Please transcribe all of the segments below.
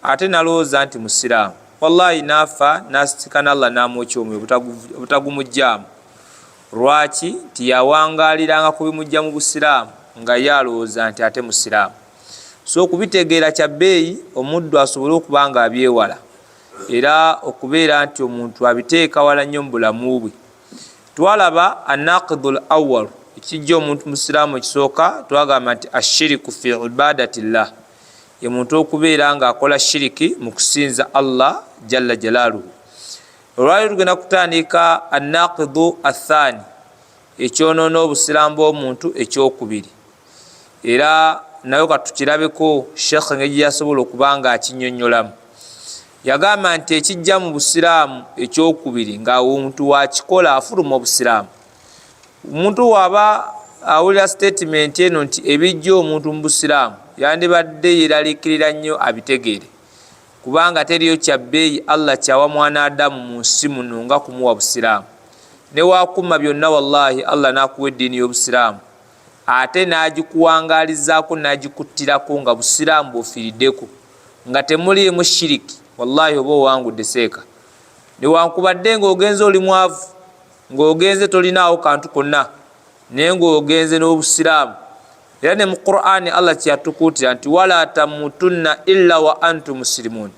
Ate nalowooza nti musiraamu, wallahi naafa nasitikana Allah namwokya omwoyo obutagumugjamu. Lwaki? Nti yawangaliranga ku bimujja mu busiraamu nga ye alowooza nti ate musiraamu. So okubitegeera kya bbeeyi, omuddu asobole okuba nga abyewala, era okubeera nti omuntu abiteeka wala nnyo mu bulamu bwe. Twalaba anakidu l awal, ekijja omuntu musiraamu ekisooka, twagamba nti ashiriku fi ibadati llah, ye muntu okubeera ng'akola shiriki mu kusinza Allah jalla jalaaluhu. Olwaliro tugenda kutandika anakidu athani, ekyonoona obusiraamu bw'omuntu ekyokubiri, era nayo katukirabeko Sheekh engeri gyeyasobola okuba nga akinyonyolamu. Yagamba nti ekijja mu busiraamu ekyokubiri nga omuntu wakikola afuluma obusiraamu. Omuntu waba awulira sitatimenti eno nti ebijja omuntu mu busiraamu, yandibadde yeraliikirira nnyo abitegeere, kubanga teriyo kya bbeeyi Allah kyawa mwana Adamu mu nsi muno nga kumuwa busiraamu. Newakuma byonna, wallahi, Allah n'akuwa eddiini y'obusiraamu, ate n'agikuwangaalizaako, n'agikuttirako nga busiraamu bw'ofiiriddeko nga temuliimu shiriki, wallahi oba owangudde seeka. Newankubadde ng'ogenze oli mwavu, ng'ogenze tolinaawo kantu konna, naye ng'ogenze n'obusiraamu. Era ne mu Qur'ani Allah kyeyatukuutira nti wala tamutunna illa wa antum musilimun,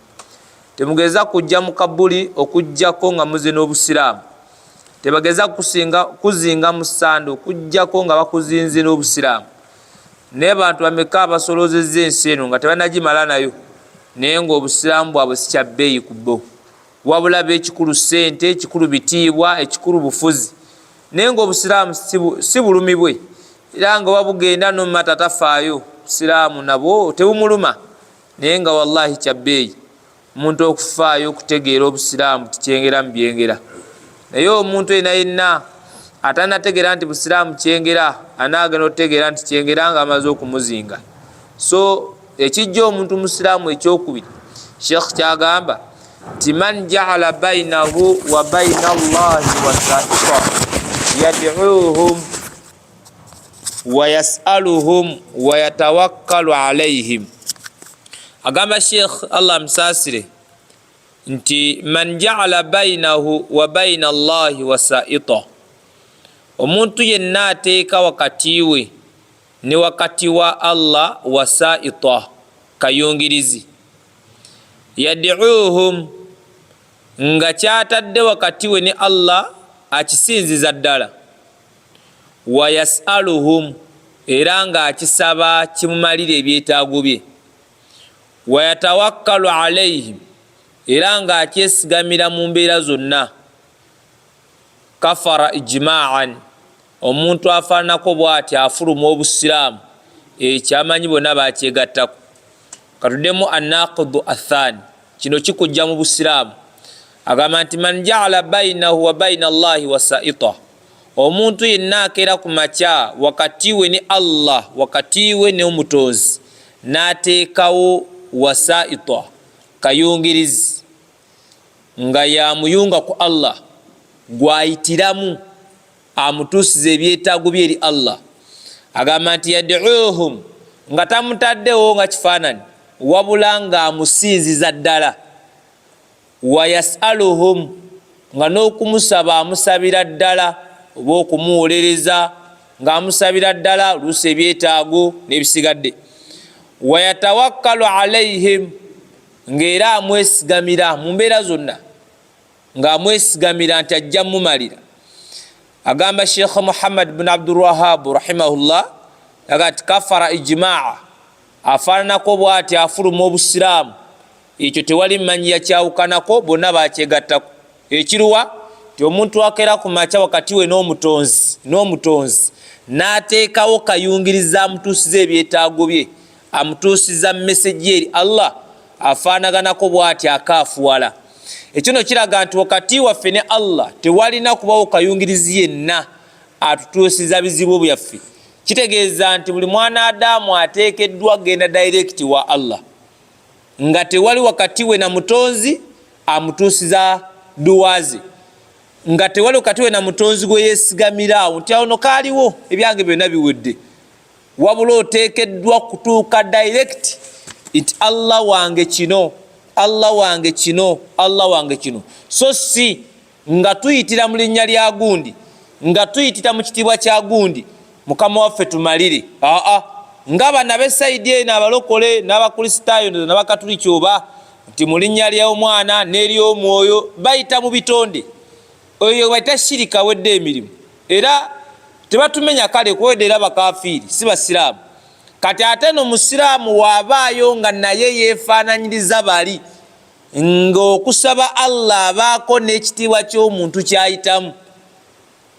temugeza kujja mu kabuli okugjako nga muze n'obusiraamu, tebageza kuzinga mu sanda okugjako nga bakuzinze n'obusiraamu. Naye bantu bameka abasolozezza ensi eno nga tebanagimala nayo, naye ngaobusiraamu bwabwe si kya bbeeyi ku bo, wabula be ekikulu ssente, ekikulu bitiibwa, ekikulu bufuzi, naye ngaobusiraamu si bulumi bwe, era nga wabugenda nomata tafaayo, busiraamu nabwo tebumuluma. Naye nga wallahi kya bbeeyi omuntu okufaayo okutegeera obusiraamu, tikyengera mu byengera. Naye omuntu yena yenna atanategeera nti busiraamu kyengera, anaagenda okutegeera nti kyengera nga amaze okumuzinga. So ekijja omuntu musiraamu ekyokubiri, Sheekh kyagamba nti man jaala bainahu wa baina Allahi wasaita yaduuhum wa yasaluhum wa yatawakkalu alaihim. Agamba Sheekh, Allah amusaasire, nti man jaala bainahu wa baina Allahi wasaita, omuntu yenna ateeka wakati we ne wakati wa Allah wasaita, kayungirizi, yaduuhum, nga kyatadde wakati we ne Allah akisinziza ddala, wa yasaluhum, era ng'akisaba kimumalira ebyetaago bye, wa yatawakkalu alaihim, era ng'akyesigamira mu mbeera zonna, kafara ijmaan, omuntu afaananako bw'ati afuluma obusiraamu, ekyo amanyi bonna bakyegattako. Katuddemu anakidu athani, kino kikujja mu busiraamu. Agamba nti man jaala bainahu wa baina Allahi wasaita, omuntu yenna akeera ku makya wakati we ne Allah, wakati we n'omutonzi, n'ateekawo wasaita, kayungirizi, nga yamuyunga ku Allah, gwayitiramu amutuusiza ebyetaago bye eri Allah. Agamba nti yaduuhum, nga tamutaddewo nga kifaananyi, wabula ng'amusinziza ddala, wa yasaluhum, nga n'okumusaba amusabira ddala, oba okumuwolereza ng'amusabira ddala oluusi ebyetaago n'ebisigadde, wa yatawakkalu alaihim, ng'era amwesigamira mu mbeera zonna, ng'amwesigamira nti ajja mumalira. Agamba Sheikh Muhammad bin Abdulwahabu rahimahullah, aga nti kafara ijmaa, afaananako bw'ati afuluma obusiraamu, ekyo tewali mmanyi yakyawukanako, bonna bakyegattako. Ekiruwa ti omuntu akeera ku makya wakati we n'omutonzi n'ateekawo kayungiriza amutuusiza ebyetaago bye, amutuusiza meseji eri Allah, afaanaganako bw'ati akaafuwala. Ekyo no kiraga nti wakati waffe ne Allah tewalina kubawo kayungirizi yenna atutuusiza bizibu byaffe. Kitegeeza nti buli mwana Adamu ateekeddwa genda direct wa Allah, nga tewali wakati we na mutonzi amutuusiza duwaze, nga tewali wakati we na mutonzi gwe yeesigamira awo nti awo no kaaliwo ebyange byonna biwedde, wabula oteekeddwa kutuuka direct nti Allah wange kino. Allah wange kino, Allah wange kino, so si nga tuyitira mu linnya lya gundi, nga tuyitira mu kitiibwa kya gundi, mukama waffe tumalire. Aa, nga bano ab'esayidi eno abalokole n'Abakristaayo n'Abakatuliki, oba nti mu linnya ly'Omwana n'ery'Omwoyo, bayita mu bitonde. Oyo bayita shirika, wedde emirimu era tebatumenya. Kale kuwedde era bakafiiri, si basiraamu. Kati ate no musiraamu waabaayo nga naye yeefaananyiriza bali, ng'okusaba Allah abaako n'ekitiibwa ky'omuntu kyayitamu,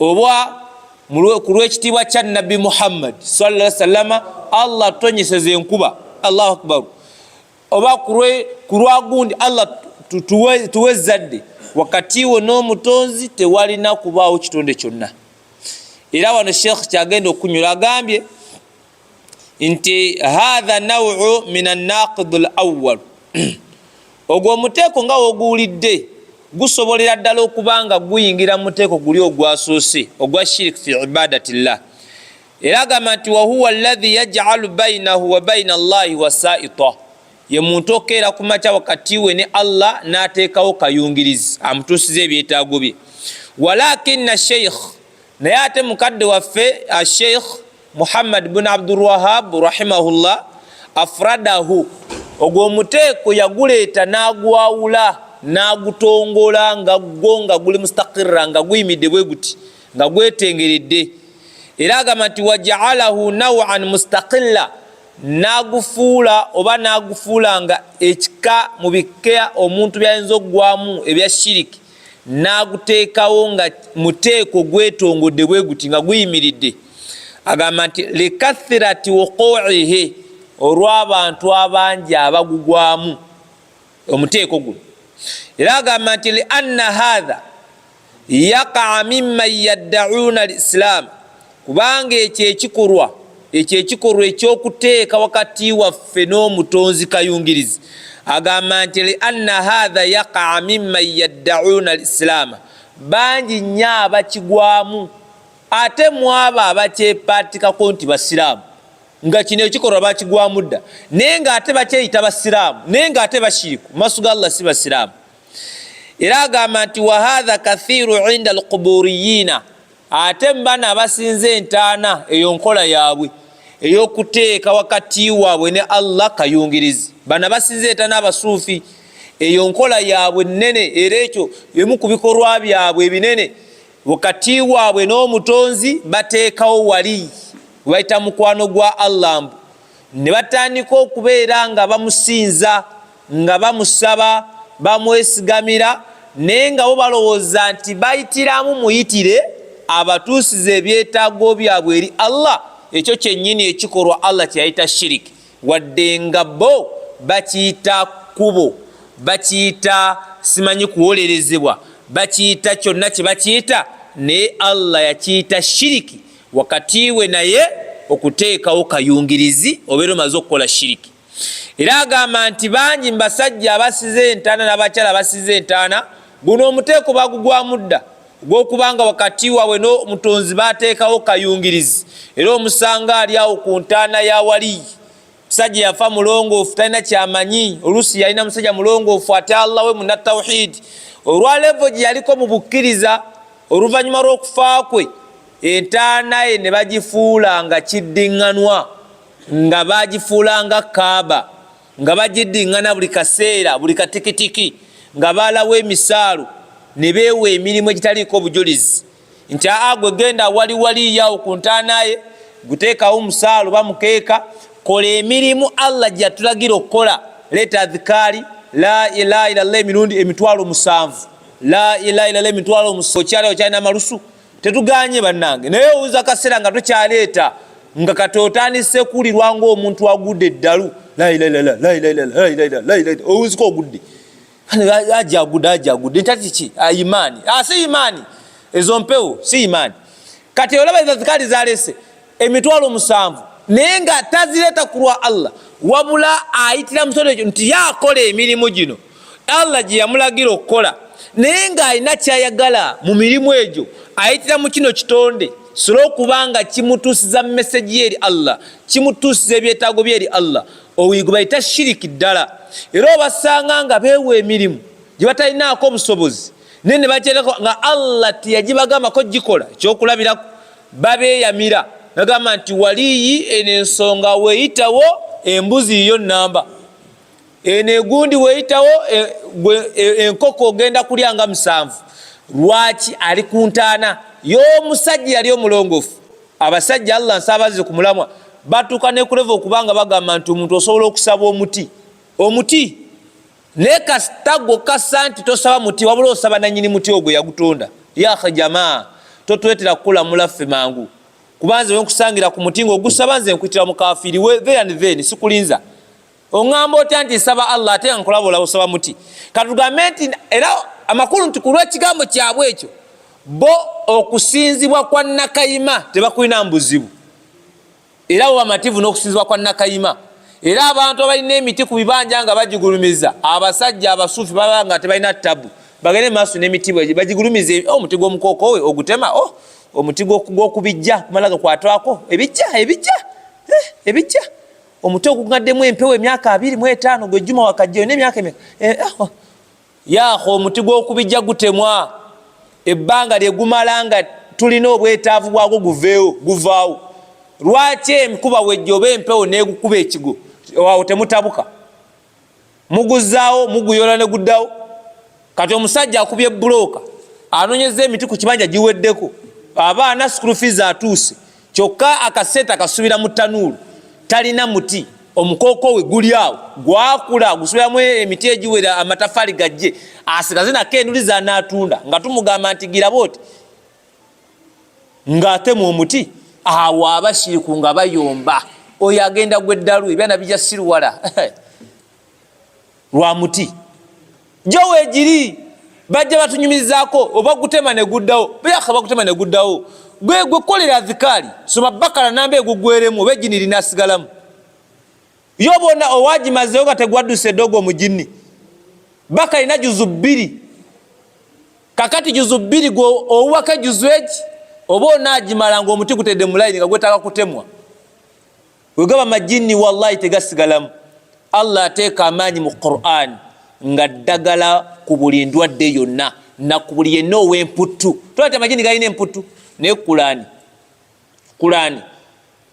oba ku lw'ekitiibwa kya Nabbi Muhammad sallallahu sallama, Allah tutonyeseza enkuba, Allahu akbaru, oba ku lwagundi, Allah tuwe ezzadde. Wakati we n'Omutonzi tewalina kubaawo kitonde kyonna. Era wano Sheekh kyagenda okunyula agambye nti hatha nawu min annaqid l awal. Ogwo omuteeko nga woguwulidde gusobolera ddala okuba nga guyingira mu muteeko guli ogwasoose, ogwa shirik fi ibadati llah. Era agamba nti wahuwa alladhi yajalu bainahu wa baina Allahi wasaita, ye muntu okeera ku makya wakati we ne Allah n'ateekawo kayungirizi amutuusiza ebyetaago bye. Walakina sheikh, naye ate mukadde waffe Sheikh Muhammad bun Abdulwahab rahimahullah, afradahu, ogwo omuteeko yaguleeta n'agwawula n'agutongola nga gwo nga guli mustaqirra, nga guyimidde bwe guti, nga gwetengeredde. Era agamba nti wajaalahu nawan mustaqilla, n'agufuula oba n'agufuula nga ekika mu bika omuntu byayinza okugwamu ebya shiriki, n'aguteekawo nga muteeko gwetongodde bwe guti, nga guyimiridde. Agamba nti likathirati wuquihi, olw'abantu abangi abagugwamu omuteeko guno. Era agamba nti lianna hatha yakaa mimman yaddauna lislaamu, kubanga ekyo ekikolwa, ekyo ekikolwa ekyokuteeka wakati waffe n'Omutonzi kayungirizi, agamba nti lianna hatha yakaa mimman yaddauna lislaama, bangi nnyo abakigwamu, ate mwabo abakyepatikako nti basiraamu, nga kino ekikolwa bakigwamu dda, naye nga ate bakyeyita basiraamu, naye nga ate bashiriku maaso ga Allah, si basiraamu. Era agamba nti wahatha kathiru inda alquburiyina, ate mubano abasinza entaana, eyo nkola yaabwe ey'okuteeka wakati waabwe ne Allah kayungirizi. Bano abasinza entaana, abasuufi, eyo nkola yaabwe nnene, era ekyo emu ku bikolwa byabwe ebinene. Wakati waabwe n'Omutonzi bateekawo wali webayita mukwano gwa Allah, mbu ne batandika okubeera nga bamusinza, nga bamusaba, bamwesigamira, naye nga bo balowooza nti bayitiramu muyitire abatuusiza ebyetaago byabwe eri Allah. Ekyo kyennyini ekikolwa Allah kyeyayita shiriki, wadde nga bo bakiyita kkubo, bakiyita simanyi kuwolerezebwa, bakiyita kyonna kye bakiyita, naye Allah yakiyita shiriki. Wakati we naye okuteekawo kayungirizi, obeera omaze okukola shiriki. Era agamba nti bangi mubasajja abasize entaana n'abakyala abasize entaana, guno omuteeko bagugwamu dda gwokubanga wakati waabwe n'Omutonzi bateekawo kayungirizi. Era omusanga ali awo ku ntaana ya waliyi, musajja yafa mulongoofu, talina kyamanyi. Oluusi yalina musajja mulongoofu, ate Allah we muna tawhidi, olwa level gye yaliko mu bukkiriza, oluvannyuma lw'okufa kwe entaana ye ne bagifuula nga kiddiŋŋanwa, nga bagifuula nga Kaaba, nga bagiddiŋŋana buli kaseera, buli katikitiki, nga baalawo emisaalo ne beewa emirimu egitaliiko obujulizi, nti aa, gwe genda wali waliyawo ku ntaana ye, guteekawo omusaalo, bamukeeka, kola emirimu Allah gye yatulagira okukola, leeta adhikaari, la ilaha illallah emirundi 70,000, la ilaha illallah 70,000. Okyali okyalina amalusu, tetuganye bannange, naye owuza kaseera nga tokyaleeta, nga kati otandise kuwulirwa ngaomuntu agudde eddalu, owuzika ogudde, aja agudde, aja agudde, ntati kiki? Imaani si imaani, ezo mpewo, si imaani. Kati olaba ezo zikaali zalese 70,000, naye nga tazireeta ku lwa Allah, wabula ayitira musono ekyo nti yakola emirimu gino Allah gye yamulagira okukola, naye ng'alina kyayagala mu mirimu egyo, ayitira mu kino kitonde. Sula okubanga kimutuusiza meseji ye eri Allah, kimutuusiza ebyetaago bye eri Allah, oyo gwe bayita shiriki ddala. Era obasanga nga beewa emirimu gye batalinaako obusobozi, naye ne bakyerako nga Allah teyagibagambako gikola. Ekyokulabirako, babeeyamira nagamba nti waliyi eno ensonga weeyitawo embuzi yiyo namba eno egundi weeyitawo enkoko ogenda kulya nga 7. Lwaki ali ku ntaana y'omusajja yali omulongoofu? Abasajja, Allah nsaabaze ku mulamwa, batuuka ne kuleva okubanga bagamba nti omuntu osobola okusaba omuti, omuti, naye kasita gwe okassa nti tosaba muti, wabula osaba nanyini muti ogwo yagutonda. Yakhe jamaa, totuleetera kukulamula ffe mangu, kuba nze wenkusangira ku muti ng'ogusaba, nze nkwitira mukafiiri there and then, sikulinza. Oŋŋamba otya nti nsaba Allah ate nga nkulaba olaba osaba muti? Katugambe nti era amakulu nti ku lw'ekigambo kyabwe ekyo, bo okusinzibwa kwa Nakayima tebakulina mbuzibu, era bo bamativu n'okusinzibwa kwa Nakayima. Era abantu abalina emiti ku bibanja nga bagigulumiza, abasajja abasuufi baba nga tebalina tabu, bagende maaso n'emiti bagigulumize. Omuti gw'omukooko we ogutema, oh, omuti gw'okubijja kumala gakwatwako ebijja ebijja ebijja, omuti oguŋŋaddemu empewo emyaka 25, gwe Juma wakajja olina emyaka emeka? Oh. Yaha, omuti gw'okubijja gutemwa ebbanga lye gumala nga tulina obwetaavu bwagwo, guveewo, guvaawo. Lwaki enkuba wejja oba empewo negukuba ekigo awo temutabuka, muguzaawo, muguyola ne guddawo? Kati omusajja akubye bulooka, anoonyeza emiti ku kibanja giweddeko, abaana school fees atuuse, kyokka akaseeta akasubira mu tanuulu, talina muti. Omukooko we guli awo gwakula, gusubiramu emiti egiwera, amatafaali gajje asigaze nako enduli zanaatunda, nga tumugamba nti giraba oti ng'atema omuti awo. Abashiriku nga bayomba, oyo agenda gweddalu, ebyana bijja siruwala lwa muti jo weegiri. Bajja batunyumizaako oba gutema ne guddawo, byaka bagutema ne guddawo. Gwe gwe kolera adhikaali, soma Bakala namba egugweremu, oba ejjini linasigalamu yo bonna owagimazeewo nga tegwadduse eddogo omujinni. Baka ina juzu 2, kakati juzu 2 gwe owuwako ejuzu egi oba onaagimala ng'omuti gutedde mu layini nga gwetaaga kutemwa. Wegaba majinni, wallahi tegasigalamu. Allah ateeka amaanyi mu Quran nga ddagala ku buli ndwadde yonna na ku buli yenna ow'emputtu. Tola ti amajinni galina emputtu, naye Kulani, Kulani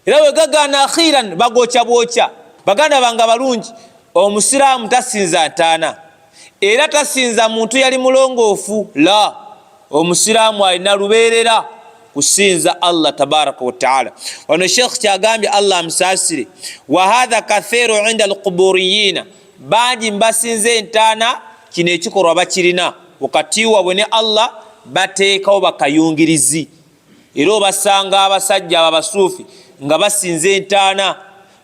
era wegagaana akhiran bagokya bwokya. Baganda bange abalungi, omusiraamu tasinza ntaana era tasinza muntu yali mulongoofu. La, omusiraamu alina lubeerera kusinza Allah tabaraka wataala. Wano Sheekh kyagambye, Allah amusaasire, wa hatha kathiru inda alquburiyina, bangi mbasinza entaana kino ekikolwa bakirina wakati wabwe ne Allah, bateekawo bakayungirizi. Era obasanga abasajja abo abasuufi nga basinza entaana,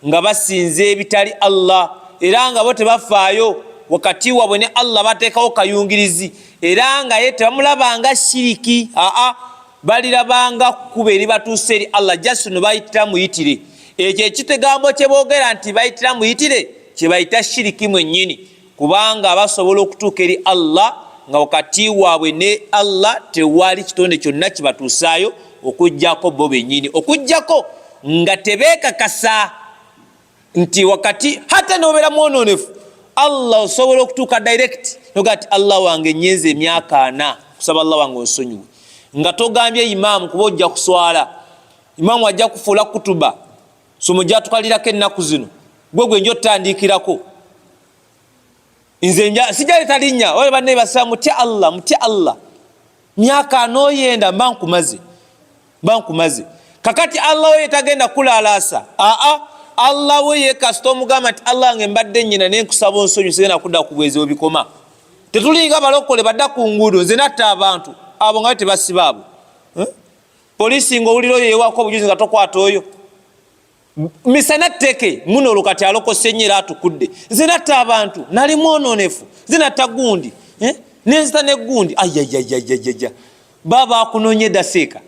nga basinza ebitali Allah, era nga bo tebafaayo, wakati wabwe ne Allah bateekawo kayungirizi, era nga ye tebamulabanga shiriki, aa balirabanga kkuba eribatuusa eri Allah. Jasino bayitira muyitire ekyo ekitegambo kye boogera nti bayitira muyitire, kye bayita shiriki mwennyini, kubanga basobola okutuuka eri Allah nga wakati waabwe ne Allah tewali kitonde kyonna kibatuusaayo okuggyako bo bennyini, okuggyako nga tebeekakasa nti wakati hata nobeera mwononefu, Allah osobola okutuuka direct noga nti Allah wange, nyenze emyaka 40 kusaba, Allah wange onsonyiwe, nga togambye imaamu, kuba ojja kuswala, imaamu ajja kufuula kutuba somo gyatukalirako ennaku zino. Gwe gwe nja otutandikirako, nze sijja linnya ole. Banne basaba, mutya Allah, mutya Allah, myaka anooyenda mba nkumaze, mba nkumaze. Kakati Allah we tagenda kulalaasa, aa Allah we ye kasita omugamba nti Allah wange, mbadde nnyina naye nkusaba onsonyi, sigenda kudda ku bwezi, obikoma. Tetulinga balokole badda ku nguudo, nze natta abantu abo nga tebasiba abo, eh? Poliisi ngaowulira oyo yewako obujuzi nga tokwata oyo misana tteke muno, olwo kati alokose nnyo era atukudde, nze natta abantu, nali mwononefu, nze natta gundi, eh? Nenzita negundi, ayayayayayaja, baba akunonye daseeka,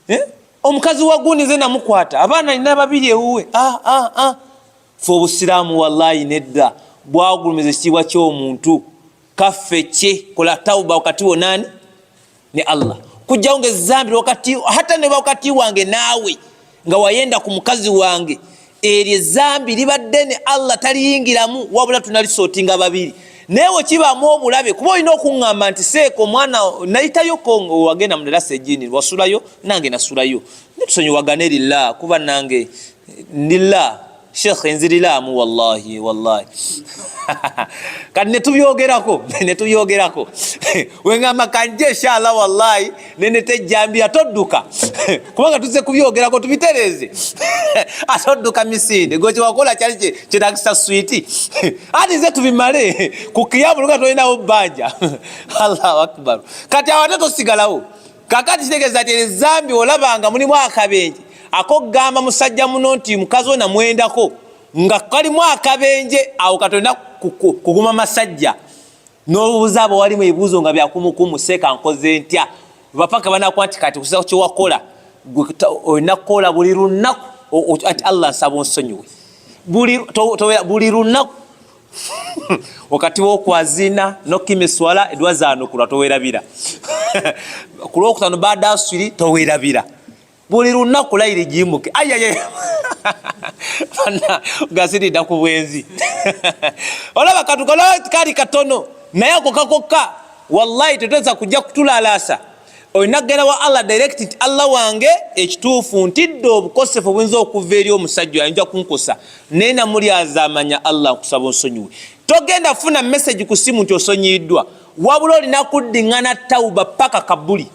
eh? Omukazi wa gundi nze namukwata, abaana nina babiri ewuwe. Ah, ah, ah. Fe obusiraamu wallahi nedda, bwagulumiza ekitiibwa ky'omuntu. Kaffe kye kola tauba wakati wo nani ne Allah. Kujjawo nga ezambi wakati, hata ne wakati wange naawe nga wayenda ku mukazi wange, eryo ezambi liba ddene, Allah taliyingiramu, wabula tunalisootinga babiri. Naye wekibaamu obulabe, kuba olina okuŋŋamba nti seeka omwana nayitayoko, wagenda mu darasa ejini wasulayo, nange nasulayo, netusonyiwagane lillah, kuba nange lillah shekhe nziriraamu, wallahi wallahi. Kati netubyogerako wengamba kanje inshallah, wallahi nenetejjambira todduka, kubanga tuze kubyogerako tubitereeze. Ate odduka misinde, gwe kyewakola kyali kyetagisa switi, ati nze tubimale ku kiyamu luga tolinawo bbanja. Allahu akbar. Kati awo ate tosigalawo. Kakati kitegeeza nti ezambi olabanga mulimu akabenje akokugamba musajja muno nti mukazi ona mwendako, nga kalimu akabenje awo katolina kuguma masajja n'obuuza abo walimu ebibuuzo nga byakumukumu, seeka nkoze ntya, bapaka banakuwa nti kati kusa kyewakola olina kukola buli lunaku ati Allah nsaba onsonyiwe buli lunaku wakati wokwazina nokima eswala edwa zanukulwa towerabira, ku lwokutano baada aswiri towerabira, buli lunaku layiri gimuke ayaya gasiridda ku bwenzi. Olaba katukola kali katono, naye ako kakokka wallahi tetweza kujja kutulalasa. Olina kugenda wa Allah direct nti Allah wange, ekituufu ntidde obukosefu obuyinza okuva eri omusajja ayinza kunkosa, naye namulyazaamanya, Allah nkusaba onsonyiwe. Togenda funa message ku simu nti osonyiyiddwa, wabula olina kuddiŋŋana tawuba paka kabuli,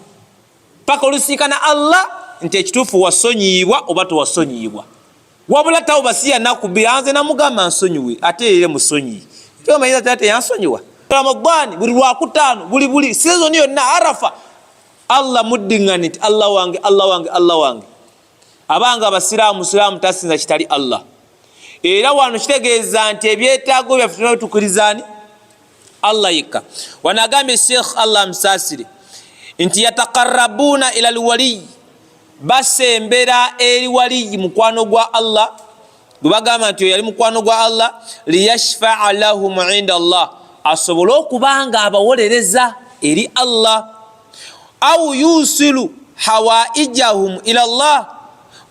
paka olusiikana Allah nti ekituufu wasonyiyibwa oba tewasonyiyibwa. Wabula tawuba si yanaku bbiri, nze namugamba nsonyiwe, ate era musonyiyi omanyiza teyansonyiwa. Ramadani buli lwakutaano, buli sizoni yonna, Arafa, Allah muddiŋŋane nti Allah wange, Allah wange, Allah wange. Abanga abasiraamu, musiraamu tasinza kitali Allah. Era wano kitegeeza nti ebyetaago byaffe tulina bitukirizaani Allah yekka. Wano agambye Sheikh, Allah amusaasire, nti yataqarabuna ila lwaliyi, basembera eri waliyi, mukwano gwa Allah gwe bagamba nti oyo yali mukwano gwa Allah, liyashfaa lahum inda Allah, asobole okuba nga abawolereza eri Allah, au yusilu hawaijahum ila Allah,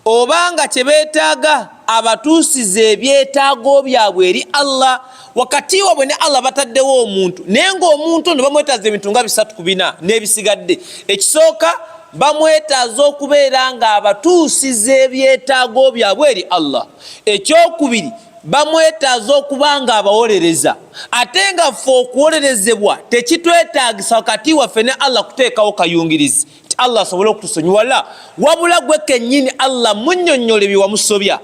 obanga kyebeetaaga abatuusiza ebyetaago byabwe eri Allah. Wakati wabwe ne Allah bataddewo omuntu, naye ngaomuntu ono bamwetaaza ebintu nga bisatu ku bina n'ebisigadde. Ekisooka, bamwetaaza okubeera nga abatuusiza ebyetaago byabwe eri Allah. Ekyokubiri, bamwetaaza okuba nga abawolereza, ate nga ffe okuwolerezebwa tekitwetaagisa wakati waffe ne Allah kuteekawo kayungirizi nti Allah asobole okutusonyiwa, la, wabula gwe kennyini Allah munnyonnyola ebye wamusobya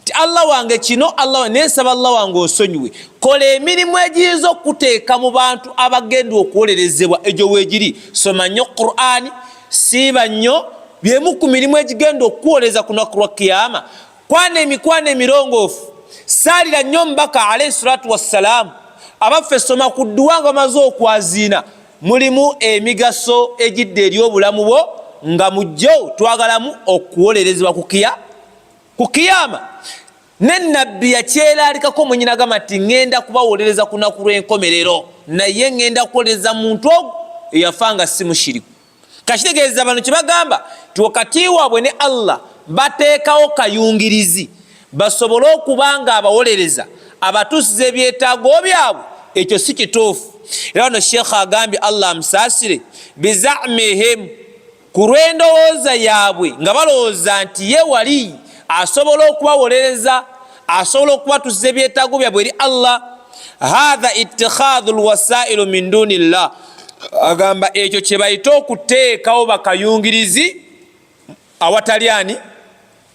nti Allah wange kino, Allah naye nsaba Allah wange onsonyiwe. Kola emirimu egiyinza okukuteeka mu bantu abagenda okuwolerezebwa, egyo weegiri: soma nnyo Qur'ani, siiba nnyo, byemu ku mirimu egigenda okukuwolereza ku lunaku lwa Kiyama. Kwana emikwano emirongoofu, saalira nnyo omubaka alaihi salatu wassalaamu. Abaffe, soma ku dduwa nga bamaze okwaziina, mulimu emigaso egidda eri obulamu bwo, nga mujjo twagalamu okuwolerezebwa ku kiyama. Ne nabbi yakyeraalikako mwenyini, agamba nti ŋŋenda kubawolereza ku lunaku lw'enkomerero, naye ŋŋenda kuwolereza muntu ogwo eyafa nga si mushiriku. Kakitegeeza bano kyebagamba nti wakati waabwe ne Allah bateekawo kayungirizi basobole okuba nga abawolereza abatuusiza ebyetaago byabwe. Ekyo si kituufu. Era wano Sheekh agambye, Allah amusaasire, bizamihim, ku lw'endowooza yaabwe nga balowooza nti ye wali asobola okubawolereza, asobola okubatuusiza ebyetaago byabwe eri Allah. Hatha itikhadhu lwasailu min duni llah, agamba ekyo kye bayita okuteekawo bakayungirizi awatali ani?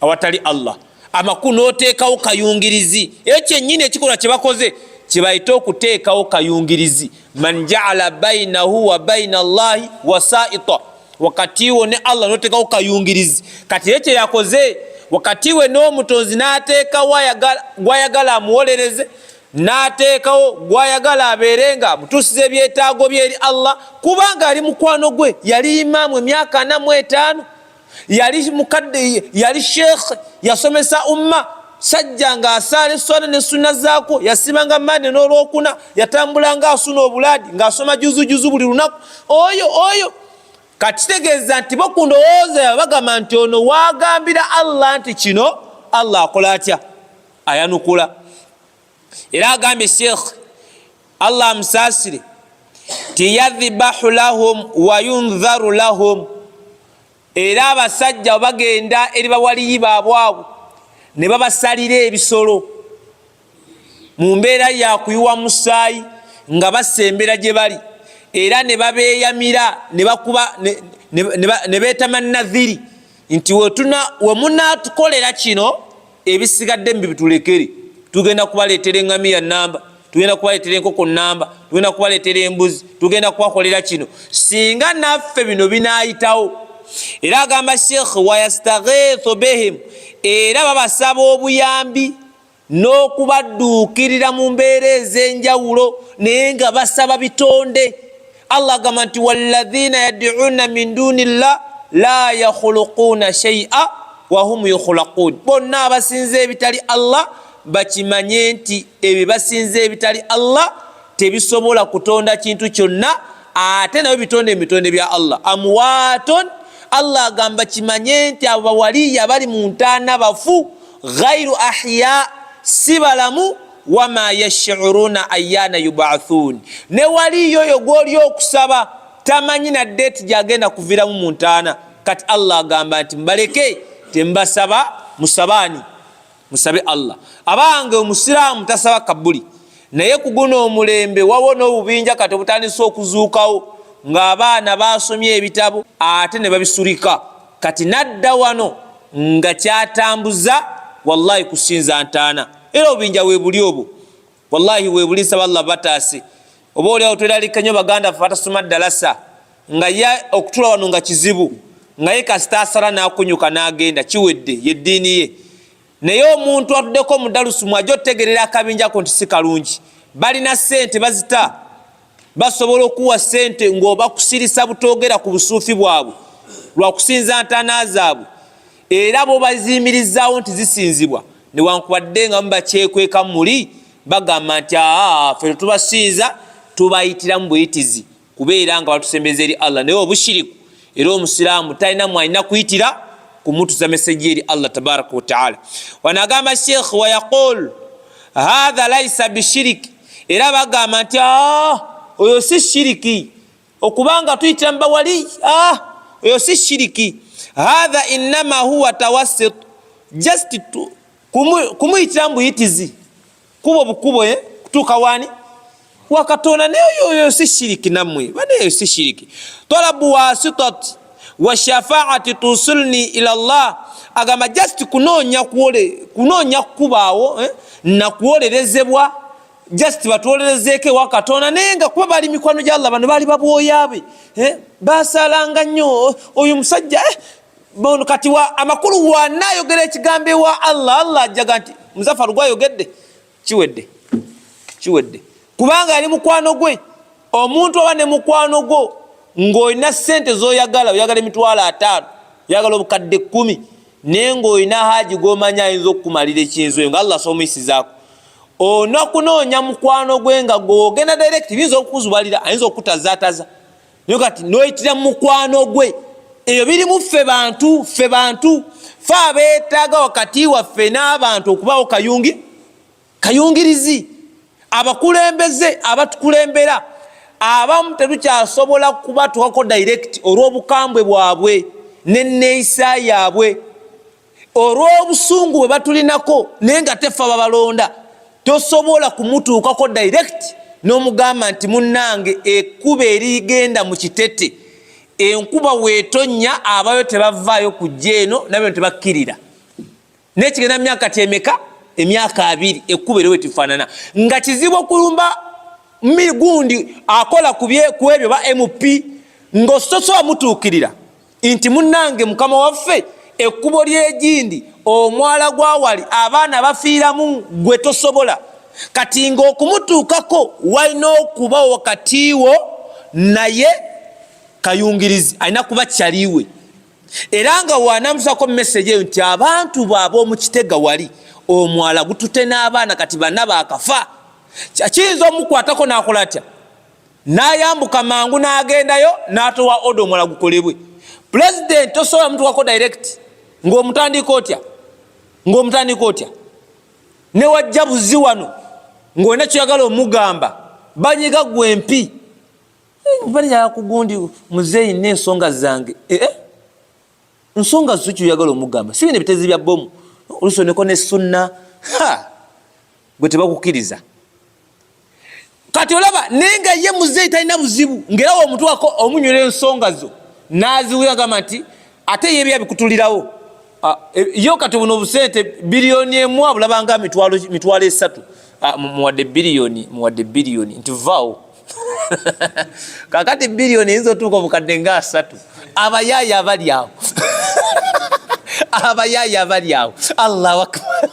Awatali Allah. Amakulu n'oteekawo kayungirizi, eyo kyennyini ekikolwa kye bakoze kye bayita okuteekawo kayungirizi. Man jaala bainahu wa baina llahi wasaita, wakati wo ne Allah n'oteekawo kayungirizi. Kati ye kyeyakoze wakati we n'omutonzi, n'ateekawo gwayagala amuwolereze, n'ateekawo gwayagala abeere nga amutuusiza ebyetaago bye eri Allah, kubanga ali mukwano gwe, yali imaamu emyaka 45, yali mukadde, yali sheekh, yasomesa umma, sajja ng'asaala eswala ne sunna zaakwo, yasibanga mande n'olwokuna, yatambulanga asuna obulaadi ng'asoma juzujuzu buli lunaku. Oyo Kati kitegeeza nti bo ku ndowooza yabwe bagamba nti ono waagambira Allah nti kino, Allah akola atya? Ayanukula. Era agambye Sheikh, Allah amusaasire, ti yadhibahu lahum wa yundharu lahum. Era abasajja bagenda eri bawaliyi baabwe abo ne babasalira ebisolo mu mbeera ya kuyiwa musaayi nga basembera gye bali, era ne babeeyamira ne bakuba ne beetama nadhiri nti we munaatukolera kino, ebisigadde mubitulekere, tugenda kubaleetera eŋŋamiya namba, tugenda kubaleetera enkoko namba, tugenda kubaleetera embuzi, tugenda kubakolera kino singa naffe bino binaayitawo. Era agamba Sheikh, wayastaghithu bihim, era babasaba obuyambi n'okubadduukirira mu mbeera ez'enjawulo, naye nga basaba bitonde. Allah agamba nti walladhina yad'una min duni llah la yakhuluquna shay'a wahum yukhlaqun. Bonna abasinza ebitali Allah bakimanye nti ebyo basinza ebitali Allah tebisobola kutonda kintu kyonna, ate nabyo bitonde ebitonde bya Allah. Amwaton, Allah agamba kimanye nti abo bawaliyi abali mu ntaana bafu, ghairu ahya, si balamu, wama yashuruna ayana yubathun. Ne waliyo oyo gwoli okusaba tamanyi na date gyagenda kuviramu mu ntaana. Kati Allah agamba nti mubaleke, tembasaba, musabaani? Musabe Allah. Abange, omusiraamu tasaba kabuli, naye ku guno omulembe wawo n'obubinja kati obutandise okuzuukawo ng'abaana basomye ebitabo ate ne babisulika. Kati nadda wano nga kyatambuza wallahi kusinza ntaana. Era obubinja webuli obwo, wallahi webuli. Nsaba Allah bataase. Oba oliawo tweralika nnyo baganda ffe batasoma ddalasa, nga ye okutula wano nga kizibu, nga ye kasita asala n'akunyuka n'agenda, kiwedde, yeddiini ye. Naye omuntu atuddeko mu dalusu mwajja otutegerera akabinjako nti si kalungi. Balina ssente bazita, basobola okuwa ssente ng'obakusirisa butoogera ku busuufi bwabwe lwakusinza ntaana zaabwe, era bo baziyimirizaawo nti zisinzibwa, newankubadde nga mubakyekweka muli bagamba nti aa, ffe tetubasinza, tubayitiramu buyitizi kubeera nga batusembeza eri Allah. Naye obushiriku, era omusiraamu talina mwalina kuyitira kumutuza message eri Allah tabaraka wataala. Wano agamba Sheikh, wayaqul hatha laisa bishiriki. Era bagamba nti oyo si shiriki, okubanga tuyitira mubawali, oyo si shiriki. Hatha innama huwa tawassit, just kumuyitira mubuyitizi, kubo bukubo kutuuka wani wakatonda. Naye oyo si shiriki, nammwe baneyo si shiriki. Talabu wasitati wa shafaati tusilni ila llah, agamba just kunoonya kunoonya kukubaawo nakuwolerezebwa, just batuwolerezeeko ewa Katonda. Naye nga kuba bali mikwano gya Allah, bano baali babwoyabe, basalanga nnyo oyo musajja, Kati amakulu wanaayogera ekigambo ewa Allah, Allah ajjaga nti Muzafaru gwayogedde, kiwedde, kiwedde, kubanga yali mukwano gwe. Omuntu oba ne mukwano gwo ng'olina ssente z'oyagala, oyagala 50,000, oyagala 10,000, naye ng'olina haaji gw'omanyi ayinza okukumalira ekintu eyo nga Allah asoomuyisizaako, ona kunoonya mukwano gwe nga gwogenda direct biyinza okukuzubalira, ayinza okukutazaataza. Naye kati noyitira mu mukwano gwe, ebyo birimu ffe bantu, ffe bantu fe abeetaaga wakati waffe n'abantu okubaawo kayungi kayungirizi. Abakulembeze abatukulembera abamu tetukyasobola kubatuwako direct olw'obukambwe bwabwe n'enneeyisa yaabwe, olw'obusungu bwe batulinako, naye nga tefe babalonda. Tosobola kumutuukako direct n'omugamba nti munnange, ekkuba erigenda mu Kitete, enkuba weetonnya abayo tebavaayo kujja eno, nabyo tebakkirira, naye kigenda myaka tyemeka? Emyaka 20. Ekkuba ero wetifaanana nga kizibu okulumba gundi akola ku ebyo ba MP, ng'ososola mutuukirira nti munnange, mukama waffe, ekkubo ly'egindi, omwala gwawali abaana bafiiramu, gwe tosobola. Kati ng'okumutuukako walina okuba wakati wo naye kayungirizi, alina kuba kyaliwe, era nga wanamusako message eyo nti abantu baabwe omukitega wali omwala gutute n'abaana kati bana bakafa, kiyinza omukwatako n'akola atya? N'ayambuka mangu n'agendayo n'atowa oda omulala gukolebwe. Pulezidenti tosobola mutukako direct ng'omutandika otya, ng'omutandika otya newajja buzi wano ng'olina kyoyagala omugamba, banyiga gwe empi bali kugundi muzeeyi n'ensonga zange eh, eh? Nsonga zo kyoyagala omugamba si bino ebitezi bya bomu olusoneko ne sunna gwe tebakukiriza. Kati olaba naye nga ye muzeeyi talina buzibu, ngaera womutuwako omunywera ensonga zo naziwulira, gamba nti ate ye byabikutulirawo e, yo kati buno obusente 1 biliyoni abulabanga 300,000. Muwadde biliyoni, muwadde biliyoni nti vaawo. Kakati biliyoni eyinza otuuka obukadde nga 30. Abayaaya abali awo, abayaaya abali awo, Allahu akbar!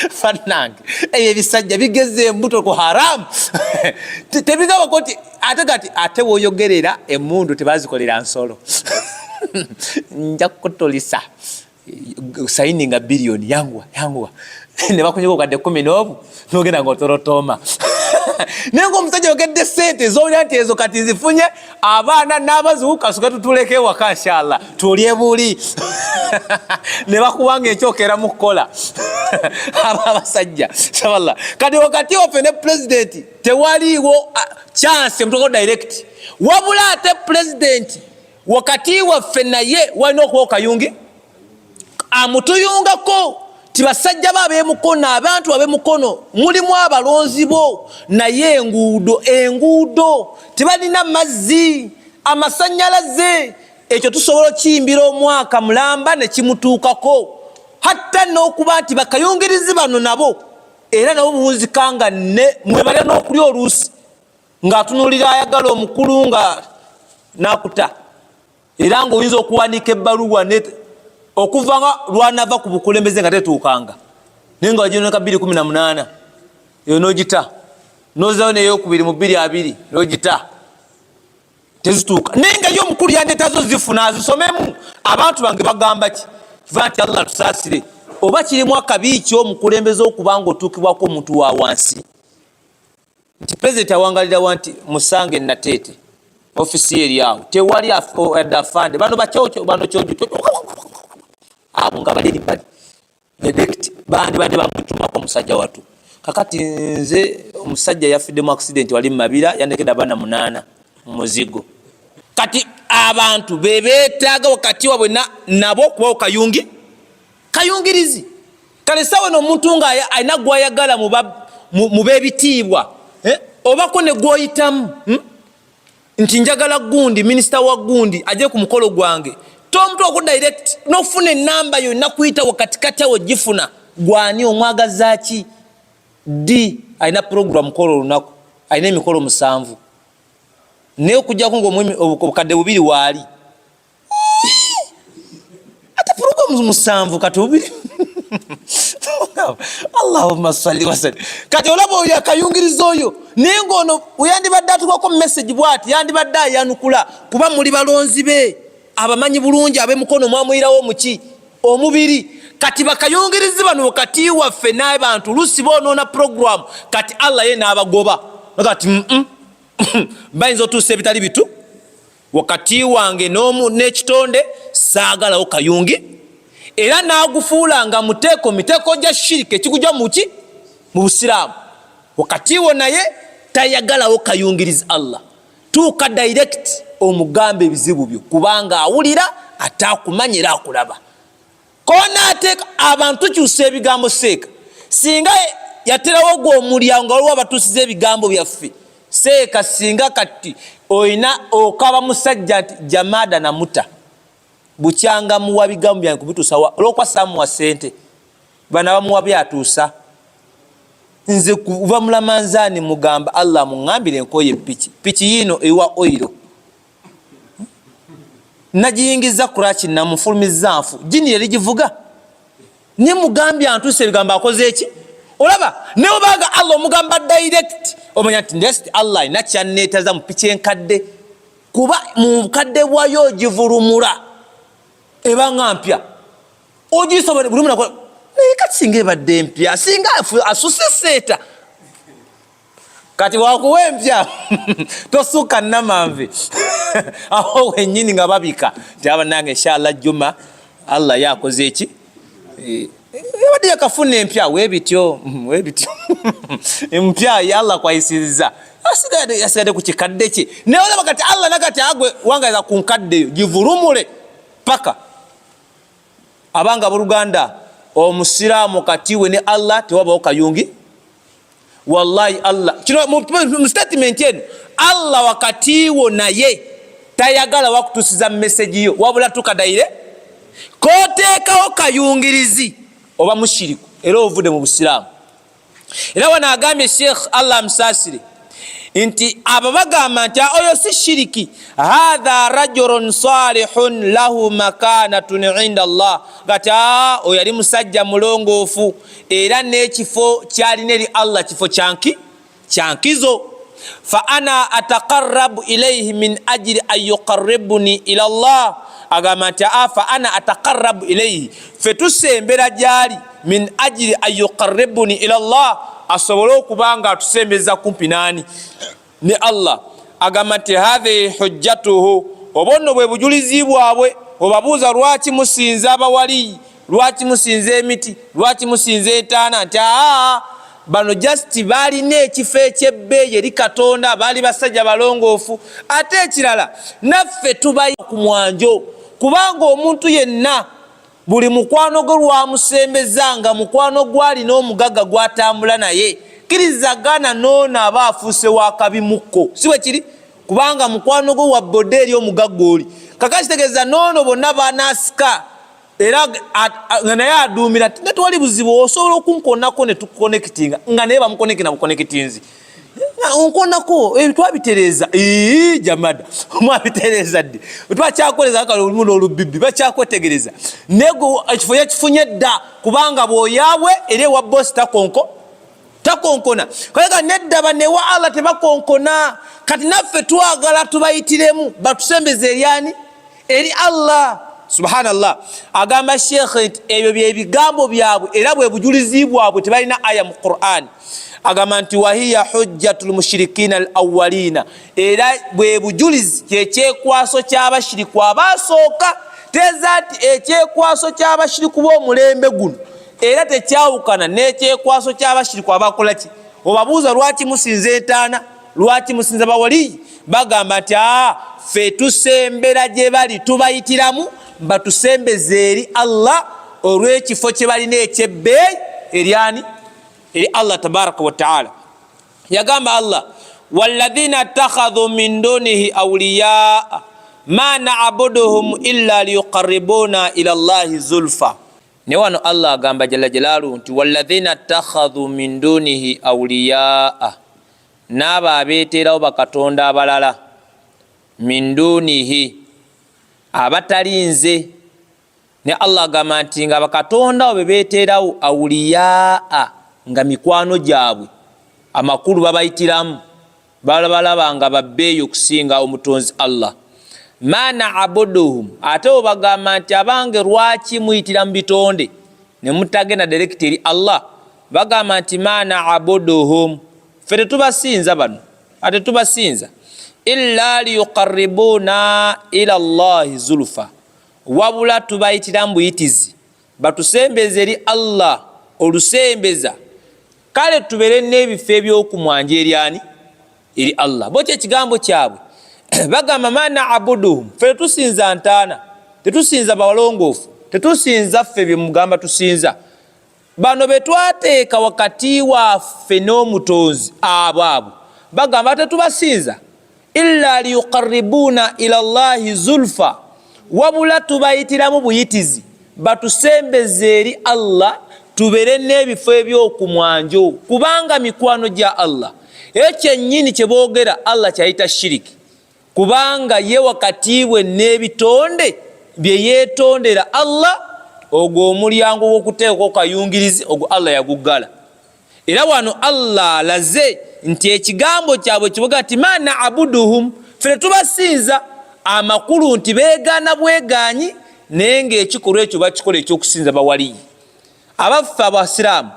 Fannange, ebyo ebisajja bigeze embuto ku haramu, tebigabako nti ate kati ate woyogerera emundu tebazikolera nsolo. Nja kukutulisa sayininga biliyoni, yanguwa yanguwa, ne bakunyuka obukadde 10 n'obu nogenda nga otorotooma. Naye nga omusajja yogedde sente zowulira nti ezo kati nzifunye, abaana n'abazuku kasuke tutuleko ewaka, inshallah tulye buli ne bakuwanga enkyokera mu kukola. Abo abasajja shaballa. Kati wakati waffe ne pulezidenti tewaliiwo chance mutoko direct, wabula ate pulezidenti wakati waffe naye walina okuba okayungi amutuyungako ti basajja ba abemukono, abantu abemukono mulimu abalonzi bo, naye enguudo, enguudo tebalina, mazzi, amasanyalaze, ekyo tusobola okiyimbira omwaka mulamba nekimutuukako. Hatta n'okuba nti bakayungirizi bano nabo era nabo buwunzikanga ne mwebalya n'okulya oluusi ng'atunuulira ayagala omukulu nga nakuta, era ng'oyinza okuwandiika ebbaluwa okuva nga lwanava ku bukulembeze nga tetuukanga, naye nga waginoneka 218 eyo n'ogita, nozayo neyokubiri mu 20 n'ogita, tezituuka. Naye nga ye omukulu yandetazo zifuna azisomemu, abantu bange bagamba ki? Kiva nti Allah tusaasire, oba kirimu akabi ki omukulembeze okuba nga otuukibwako omuntu wa wansi, nti pulezidenti awangalirawa nti musange Nateete ofisi ye eri awo, tewali adde afande bano bakyocho bano kyojo abo nga bali eri bali direct bandibadde bamutumako omusajja watu. Kakati nze omusajja yafidde mu accident wali mumabira, yandekedde abaana 8 mu muzigo. Kati abantu bebeetaaga wakati wabwe nabo okubawo kayungi kayungirizi. Kale sawa no omuntu nga alina gwayagala mu b'ebitiibwa, eh? Obako ne gwoyitamu, Nti njagala gundi minisita wa gundi ajje ku mukolo gwange, tomutu oku direct nofuna enamba yonna kuyita wakatikati awo gifuna gwani omwagazaki d alina program kola olunaku alina emikolo 7, naye okujjako nga obukadde 2 waali ate program 7 kati 2. Allahumma salli wasalli. Kati olaba oyo akayungiriza oyo, naye ngaono weyandibadde atukako message bwati yandibadde ayanukula, kuba muli balonzi be abamanyi bulungi abemukono mwamuyirawo muki omubiri. Kati bakayungirizi bano wakati waffe n'abantu lusi bonoona program. Kati Allah ye n'abagoba kati bayinza otuusa ebitali bitu wakati wange n'ekitonde, saagalawo kayungi. Era n'agufuula nga muteeko miteeko gya shirika ekigujja muki mu busiraamu wakati wo naye tayagalawo kayungirizi. Allah tuuka direct omugambe ebizibu byo, kubanga awulira ate akumanya era akulaba. Konaateeka abantu tukyusa ebigambo. Seeka singa yaterawo gwe omulyango nga waliwo abatuusiza ebigambo byaffe. Seeka singa kati olina okaba musajja nti jamaada namuta bukyanga muwa bigambo byange kubituusa olwokuba saamuwa sente, bana bamuwa byatuusa. Nze kuva mulamanzaani mugamba Allah muŋŋambire enkoye epiki piki yiino ewa oiro nagiyingiza kuraki namufulumiza nfu jini yerigivuga ne mugambye antuuse ebigambo akoze eki. Olaba naye obanga Allah omugamba direct, omanya nti ndest Allah alina kyanneetaza mu piki enkadde, kuba mu bukadde bwayo ogivulumula ebanga mpya ogisobola buli munakola. Naye kati singa ebadde empya, singa asuse seeta. Kati wakuwa empya tosukka namanve awo wenyini nga babika nti abanange inshallah Juma Allah yakoze eki eh, yabadde yakafuna empya webityo webityo empya ya Allah kwayisiriza asigadde ku kikadde kye naye olaba kati Allah nakati agwe wangaliza ku nkadde eyo givulumule paka abanga boluganda omusiraamu kati we ne Allah tewabawo kayungi. Wallahi Allah kino mu statement eno Allah wakati wo naye tayagala wakutusiza message yo wabula tukadaire koteekawo kayungirizi oba mushiriku era ovudde mu busiraamu. Era wano agambye Sheikh Allah amusaasire nti abo bagamba nti oyo si shiriki, hatha rajulun salihun lahu makanatun inda Allah, kati oyo yali musajja mulongoofu era n'ekifo kyalina eri Allah kifo kyanki kyankizo, fa ana ataqarrabu ilayhi min ajli an yuqarribuni ila Allah. Agamba nti fa ana ataqarrabu ilayhi, fe tusembera gyali min ajli an yuqarribuni ila Allah, asobole okuba nga atusembeza kumpi nani ne Allah. Agamba nti hadhihi hujjatuhu, oba nno bwe bujulizi bwabwe. Obabuuza lwaki musinza abawaliyi, lwaki musinza emiti, lwaki musinza entaana, nti bano just balina ekifo ekyebbeeyi eri Katonda, baali basajja balongoofu. Ate ekirala naffe tubayi ku mwanjo, kubanga omuntu yenna buli mukwano gwe lwamusembeza nga mukwano gwalina omugagga gwatambula naye, kkiriza gaana n'ono aba afuuse wakabimukko, si bwe kiri? Kubanga mukwano gwe wa boda eri omugagga oli kaka kitegeeza n'ono bonna banaasika era nga naye aduumira ne tewali buzibu, osobola okunkonako ne tukonekitinga nga naye bamukonekina bukonekitinzi onkonako twabitereeza jamada mwabitereeza ddi twakyakoleza kale olumu n'olubibbi bakyakotegereza naye ekifo yakifunye dda, kubanga bw'oyaabwe era ewa bosi takonko takonkona kalega nedda banewa Allah tebakonkona. Kati naffe twagala tubayitiremu batusembeze eryani eri Allah. Subhanallah. Agamba Sheikh nti ebyo bye bigambo byabwe era bwe bujulizi bwabwe, tebalina aya mu Quran. Agamba nti wahiya hujjatul mushrikina al awwalina, era bwe bujulizi kyekyekwaso ky'abashiriku abasooka. Teeza nti ekyekwaso ky'abashiriku b'omulembe guno era tekyawukana n'ekyekwaso ky'abashiriku abakola ki. Obabuuza lwaki musinza entaana, lwaki musinza bawaliyi, bagamba nti ffe tusembera gye bali tubayitiramu batusembeze eri Allah olw'ekifo kye balina ekyebbeeyi eryani eri Allah tabaraka wa taala. Yagamba Allah walladhina takhadhu min dunihi awliyaa ma na'buduhum illa liyuqarribuna ila Allahi zulfa. Ne wano Allah agamba jalla jalaaluhu nti walladhina takhadhu min dunihi awliyaa, n'abo abeeteerawo bakatonda abalala min dunihi abatali nze. Ne Allah agamba nti nga bakatonda abo be beeteerawo awliyaa nga mikwano gyabwe, amakulu babayitiramu balabalaba nga babbeeyi okusinga omutonzi Allah. Ma na'buduhum, ate obagamba nti abange lwaki muyitira mu bitonde ne mutagenda direct eri Allah? Bagamba nti ma na'buduhum, ffe tetubasinza bano, ate tubasinza illa liyuqarribuna ila Allahi zulfa, wabula tubayitira mu buyitizi batusembeze eri Allah olusembeza, kale tubeere n'ebifo eby'okumwanja eryani eri Allah. Bo kyekigambo kyabwe bagamba ma na'buduhum, ffe tetusinza ntaana, tetusinza balongoofu, tetusinza ffe bye mugamba tusinza bano be twateeka wakati waffe n'omutonzi, abo abo bagamba tetubasinza illa liyuqarribuna ila Allahi zulfa, wabula tubayitiramu buyitizi batusembeze eri Allah tubeere n'ebifo eby'okumwanjo, kubanga mikwano gya Allah. Ekyo kyennyini kye boogera Allah kyayita shiriki, kubanga ye wakati we n'ebitonde bye yeetondera Allah, ogwo omulyango gw'okuteekako kayungirizi ogwo Allah yaguggala. Era wano Allah alaze nti ekigambo kyabwe kiboga nti ma na'buduhum, ffe tetubasinza, amakulu nti beegaana bwegaanyi naye ng'ekikolwa ekyo bakikola ekyokusinza bawaliyi. Abaffe abasiraamu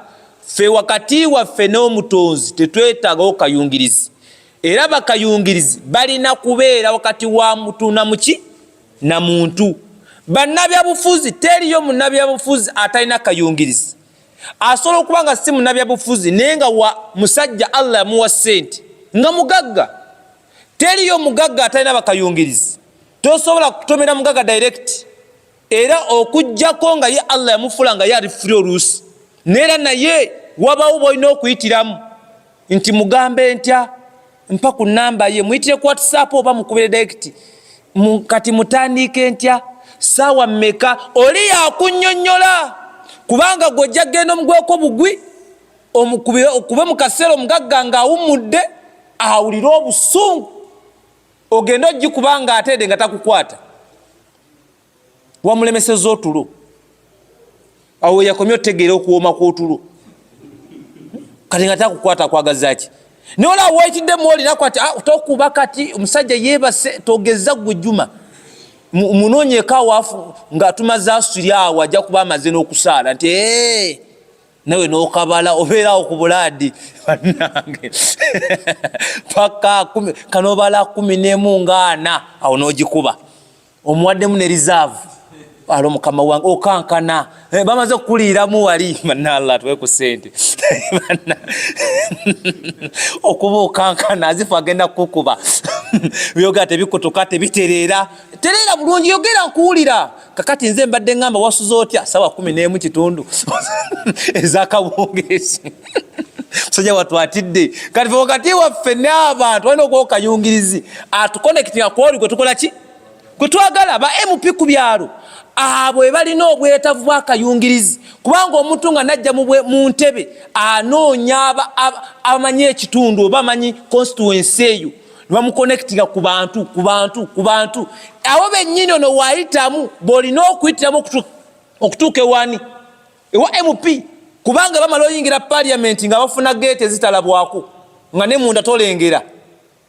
Ffe wakati waffe n'omutonzi tetwetaagawo kayungirizi, era bakayungirizi balina kubeera wakati wa mutu na muki na muntu. Bannabyabufuzi, teriyo munnabyabufuzi atalina kayungirizi. Asobola okuba nga si munnabyabufuzi naye nga wa musajja Allah yamuwa ssente nga mugagga. Teriyo mugagga atalina bakayungirizi. Tosobola kutomera mugagga direct, era okujjako nga ye Allah yamufula nga ye ali free oluusi, neera naye wabawo bwolina okuyitiramu nti mugambe ntya, mpa ku namba ye, muyitire ku WhatsApp oba mukubire direct, kati mutandiike ntya, saawa mmeka, oli yakunyonyola, kubanga gwojja genda omugweko bugwi omukubire okube mu kaseera omugagga ng'awummudde awulire obusungu, ogende ogikuba nga ateede nga takukwata, wamulemeseza otulo. Awo yakomye otegeera okuwooma kw'otulo, kati nga takukwata kwagazaki? Naye olaba wayitidde muolinaku ati ah, tokuba kati omusajja yeebase, togeza gwe Juma munoonyeko awafu nga tumaze asiri awo ajja kuba amaze n'okusaala nti eh, nawe nokabala obeerawo ku bulaadi bannange paka kanobala 14 nga 40 awo n'ogikuba omuwaddemu ne reserve alo mukama wange okankana eh, bamaze okukuliiramu wali banna Allah tuwe ku ssente okuba okankana azifu agenda kukukuba byogera tebikutuka tebitereera tereera bulungi yogera nkuwulira. Kakati nze mbadde ngamba wasuze otya sawa 11 kitundu ezakawungeezi, musajja wattu atidde. Kati fe wakati waffe n'abantu walina okuba okayungirizi atukonekitinga kwoli gwe tukola ki gwe twagala. Ba MP ku byalo abo balina obwetavu bw'akayungirizi, kubanga omuntu nga najja mu ntebe anoonya abamanyi ekitundu oba amanyi constituency eyo, nebamukonekitinga ku bantu ku bantu ku bantu abo bennyini. Ono waayitamu bw'olina okuyitiramu okutuuka ewani ewa MP, kubanga bamala oyingira parliament nga bafuna geeti ezitalabwako nga ne munda tolengera.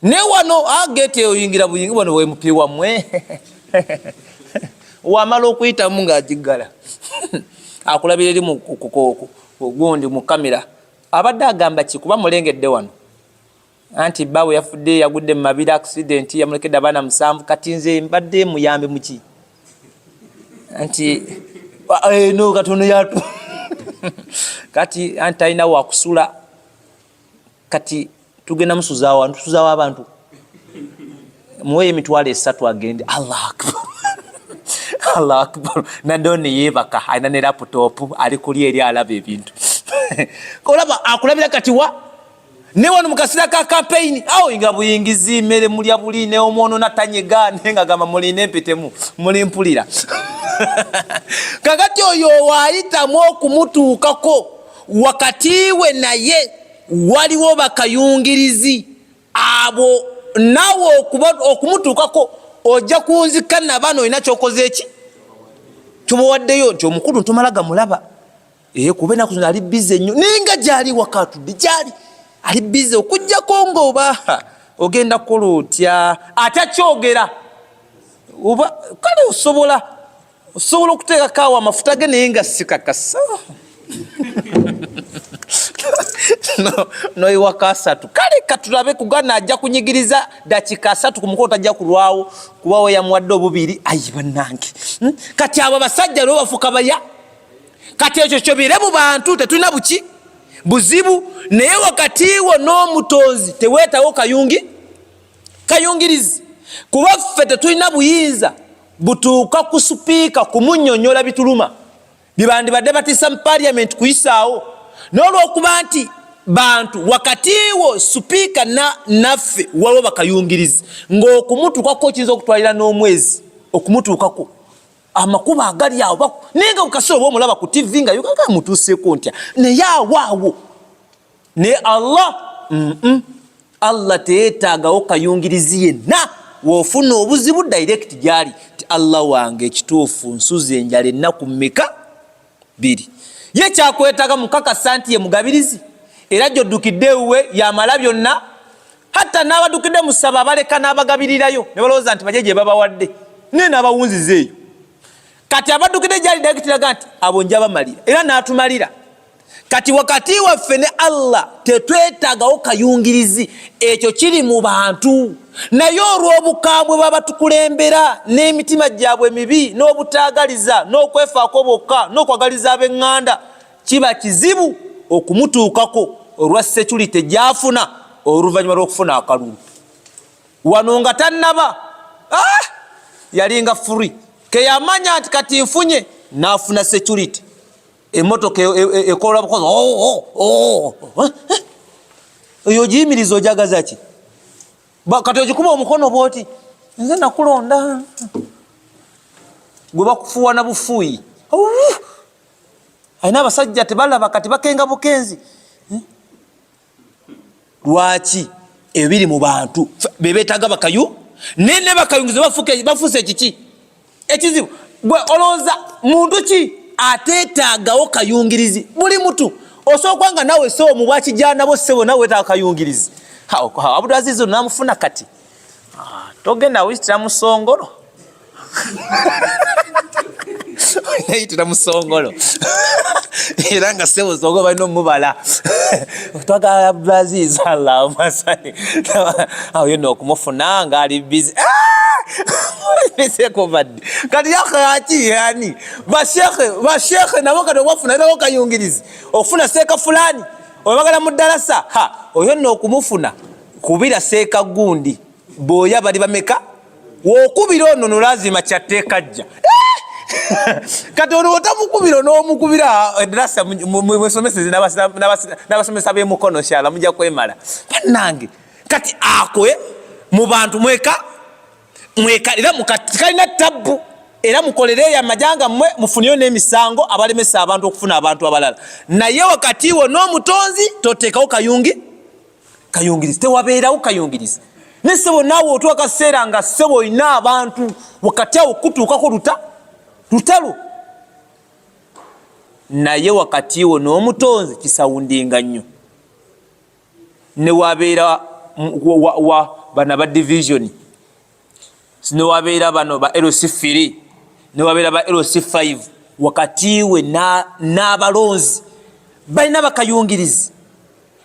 Ne wano geeti oyingira buyingi wano MP wammwe wamala okuyitamu ng'agiggala akulabira eri gundi mu kamera abadde agamba ki, kuba mulengedde wano anti bbawe yafudde, yagudde mu mabira, accident, yamulekedde abaana 7, kati nze mbadde muyambe muki nti eh, no katono yatu kati anti talina wakusula, kati tugenda musuzawo abantu, tusuzawo abantu, muweyo 30,000 agende. Allah akbar, Allah akbar. Nadde neyeebaka alina ne laptop ali kuli eri alaba ebintu, olaba akulabira kati wa ne wano mu kaseera ka campaign awo nga buyingizi mmere mulya buli ne omwonona tanyega, naye nga gamba mulina empitemu mulimpulira. Kakati oyo waayitamu okumutuukako wakati we naye waliwo bakayungirizi abo, naawe okumutuukako ojja kunzika nabano olina kyokoze eki kyobawaddeyo nti omukulu ntomala gamulaba eh, kuba enaku zino ali busy nnyo, naye nga gyali waka atudde gyali ali busy, okugjako ngaoba ogenda kukola otya atakyogera oba kale osobola okuteekako awo amafuta ge naye nga sikakasa noyiwako 30. Kale katulabe kugana ajja kunyigiriza dakiika 30 ku mukolo, tajja kulwawo kuba we yamuwadde obubiri. Ayi bannange, Kati abo abasajja lwo bafuka baya. Kati ekyo kyobire mu bantu tetulina buki buzibu, naye wakati wo n'omutonzi teweetawo kayungirizi, kuba ffe tetulina buyinza butuuka ku sipiika kumunyonyola bituluma byebandibadde batiisa mu parliament kuyisaawo. N'olwokuba nti bantu wakati wo sipiika naffe waliwo bakayungirizi, ng'okumutuukako kiyinza okutwalira n'omwezi okumutuukako, amakubo agali awo, naye nga kukaseera oba omulaba ku TV nga yogaga mutuuseeko ntya, naye awo awo. Naye Allah, Allah teyeetaagawo kayungirizi yenna. Woofuna obuzibu direct gyali ti Allah wange, ekituufu nsuza enjala ennaku mmeka? 2. Ye kyakwetaaga mukakasa nti ye mugabirizi, era gyoddukidde ewuwe yamala byonna. Hatta n'abaddukidde musaba abaleka n'abagabirirayo ne balowooza nti baje gye babawadde, naye n'abawunziza eyo. Kati abaddukidde gyali direct raga nti abo nja bamalira, era n'atumalira. Kati wakati waffe ne Allah tetwetagawo kayungirizi, ekyo kiri mu bantu. Naye olw'obukambwe bw'abatukulembera n'emitima gyabwe emibi n'obutaagaliza n'okwefaako bokka n'okwagaliza ab'eŋŋanda, kiba kizibu okumutuukako olwa security gy'afuna oluvannyuma lw'okufuna akalulu. Wano nga tannaba, yalinga free, keyamanya nti kati nfunye, n'afuna security, emotoka ekola bukozi, oyo ogiyimiriza ojagaza ki? Kati ogikuba omukono bwoti, nze nakulonda, gwe bakufuuwa na bufuuyi. Alina abasajja tebalaba, kati bakenga bukenzi. Lwaki ebiri mu bantu bebetaaga bakayu nene bakayungiza bafuuse ekiki ekizibu? Gwe olowooza muntu ki ateetaagawo kayungirizi? Buli mutu osobola okuba nga nawe sebo mu bwakijanabo, sebo nawe wetaaga kayungirizi. Abdulaziz namufuna kati, togenda wiyitira musongolo, yitira musongolo, era nga sebo songo balina omubala twagala Abdulaziz, allahumma salli awo yonna okumufuna ngaali busy bisekobadde. Kati yakaki yani bashekhe bashekhe nabo kati obwafuna nabo kayungirizi okufuna seeka fulani oyabagala mu ddalasa, ha, oyo nno okumufuna kubira seeka gundi bwoya bali bameka wokubira ono nolazima kyatteeka jja. Kati ono otamukubira n'omukubira edarasa mwesomeseze n'abasomesa b'emukono shala mujja kwemala bannange. Kati akwe mu bantu mweka mweka era mukalina tabbu, era mukolereeyo amajanga mmwe mufuniyo n'emisango abalemesa abantu okufuna abantu abalala. Naye wakati wo n'omutonzi toteekawo kayungi kayungirizi, tewabeerawo kayungirizi. Ne ssebo naawe otuwa akaseera nga ssebo olina abantu wakati awo kutuukako luta lutalo, naye wakati wo n'omutonzi kisawundinga nnyo. Newabeera bano aba division, newabeera bano ba LC3, newabeera ba LC5, wakati we n'abalonzi balina bakayungirizi,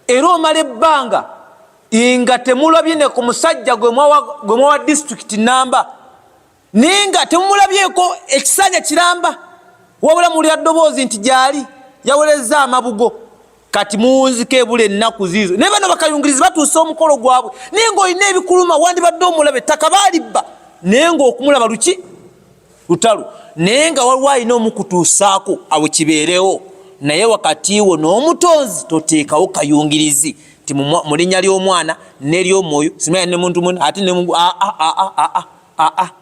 era omala ebbanga nga temulabye ne ku musajja gwe mwawa disitulikiti namba, naye nga temumulabyeko ekisanja kiramba, wabula mulya ddoboozi nti gyali yawerezza amabugo. Kati muwunzika ebula ennaku ziizo, naye bano bakayungirizi batuusa omukolo gwabwe, naye ng'olina ebikuluma, wandibadde omulaba ettaka baalibba, naye ng'okumulaba luki lutalo, naye nga waliwo alina omukutuusaako awo kibeerewo. Naye wakati wo n'omutonzi toteekawo kayungirizi nti mu linnya ly'omwana n'ery'omwoyo simanya ne muntu muna ate ne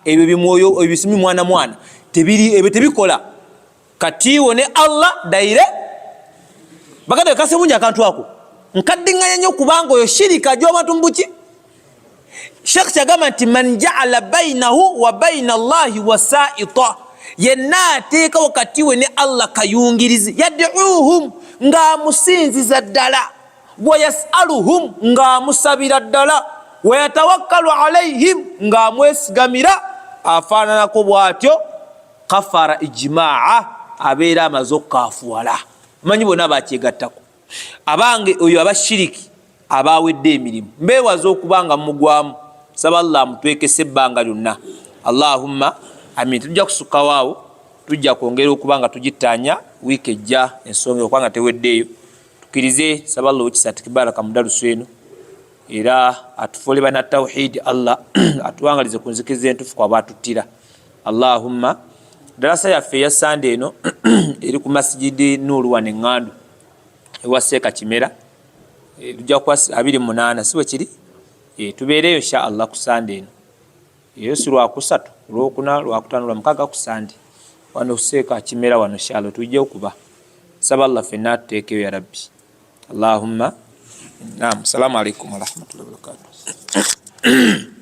ebyo bimwoyo ebisimi mwana mwana tebiri, ebyo tebikola. Katiwo ne Allah daire baganda kasebunja akantu ako nkaddiŋŋanya nnyo, kubanga oyo shirika gy'obantu mubuki. Sheikh kyagamba nti man jaala bainahu wa baina Allahi wasaita, yenna ateeka wakati we ne Allah kayungirizi, yaduuhum, ng'amusinziza ddala, wayasaluhum, ng'amusabira ddala, wayatawakkalu alaihim, ng'amwesigamira, afaananako bw'atyo, kafara ijmaa, abeera amaze okukafuwala. Manyi bonna bakyegattako. Abange, oyo abashiriki abawedde emirimu, mbeewaza okuba nga mugwamu. Saba Allah amutwekese ebbanga lyonna, allahumma amin. Tujja kusukkawo awo, tujja kwongera okuba nga tugittaanya wiiki ejja, ensonga okuba nga teweddeeyo. Tukkirize, saba Allah owekisa atikibaraka mudalusu eno, era atufuule bana tawhidi. Allah atuwangalize ku nzikiriza entufu kwaba atuttira, allahumma. Darasa yaffe eya sande eno eri ku Masijidi Nuuru wano eŋŋandu ewa Seeka Kimera, lujja kuba 28, si bwe kiri? Tubeereeyo insha Allah ku sande eno. Eyo si lwakusatu, lwokuna, lwakutaano, lwamukaaga, ku sande wano Seeka Kimera wano insha Allah tujja okuba. Saba Allah ffenna atuteekeyo ya rabbi, allahumma. Naam, assalamu alaikum warahmatullahi wabarakatuh.